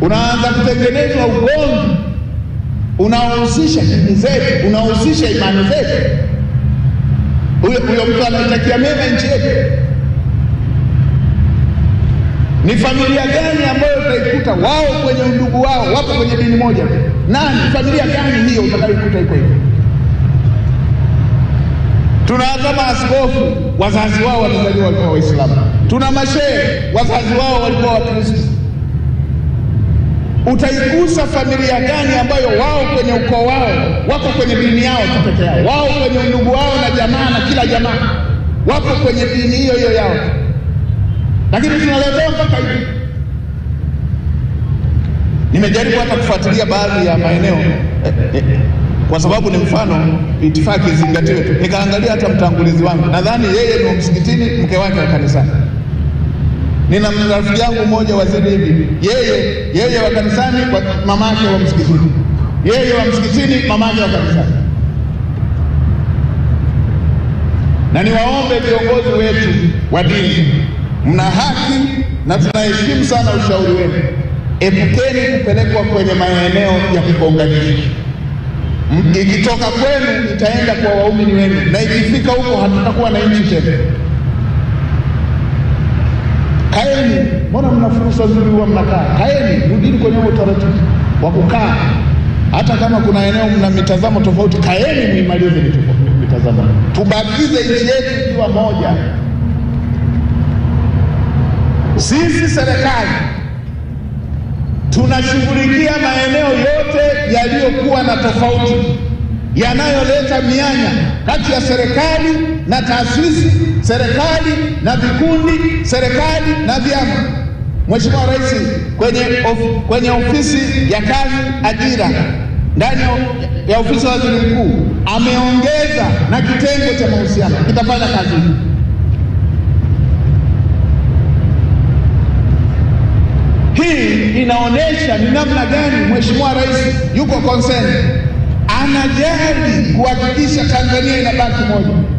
Unaanza kutengenezwa ugomvi unaohusisha dini zetu, unaohusisha imani zetu. Huyo mtu anaitakia mema nchi yetu? Ni familia gani ambayo utaikuta wao kwenye undugu wao wapo kwenye dini moja? Nani? Familia gani hiyo utakayoikuta iko hivyo? Tuna hata maaskofu wazazi wao walizaliwa walikuwa Waislamu. Tuna mashehe wazazi wao walikuwa Wakristo. Utaigusa familia gani ambayo wao kwenye ukoo wao wako kwenye dini yao tu peke yao, wao kwenye undugu wao na jamaa na kila jamaa wako kwenye dini hiyo hiyo yao? Lakini tunaletewa mpaka hivi. Nimejaribu hata kufuatilia baadhi ya maeneo kwa sababu ni mfano, itifaki izingatiwe tu. Nikaangalia hata mtangulizi wangu, nadhani yeye ni msikitini, mke wake wa kanisani. Nina rafiki yangu mmoja waziri hivi, yeye wa kanisani, mamake wa msikitini, yeye wa msikitini, mamake wa kanisani. Na niwaombe viongozi wetu wa dini, mna haki na tunaheshimu sana ushauri wenu. Epukeni kupelekwa kwenye maeneo ya kugonganisha. Ikitoka kwenu itaenda kwa waumini wenu, na ikifika huko hatutakuwa na nchi tena. Kaeni, mbona mna fursa nzuri huwa mnakaa? Kaeni, rudini kwenye utaratibu wa kukaa. Hata kama kuna eneo mna mitazamo tofauti, kaeni muimalize mitazamo. Tubakize nchi yetu ikiwa moja. Sisi serikali tunashughulikia maeneo yote yaliyokuwa na tofauti, yanayoleta mianya kati ya serikali na taasisi, serikali na vikundi, serikali na vyama. Mheshimiwa Rais kwenye ofisi ya kazi ajira, ndani ya ofisi ya waziri mkuu, ameongeza na kitengo cha mahusiano kitafanya kazi hii. Hii inaonesha ni namna gani Mheshimiwa Rais yuko concerned, anajali kuhakikisha Tanzania inabaki moja.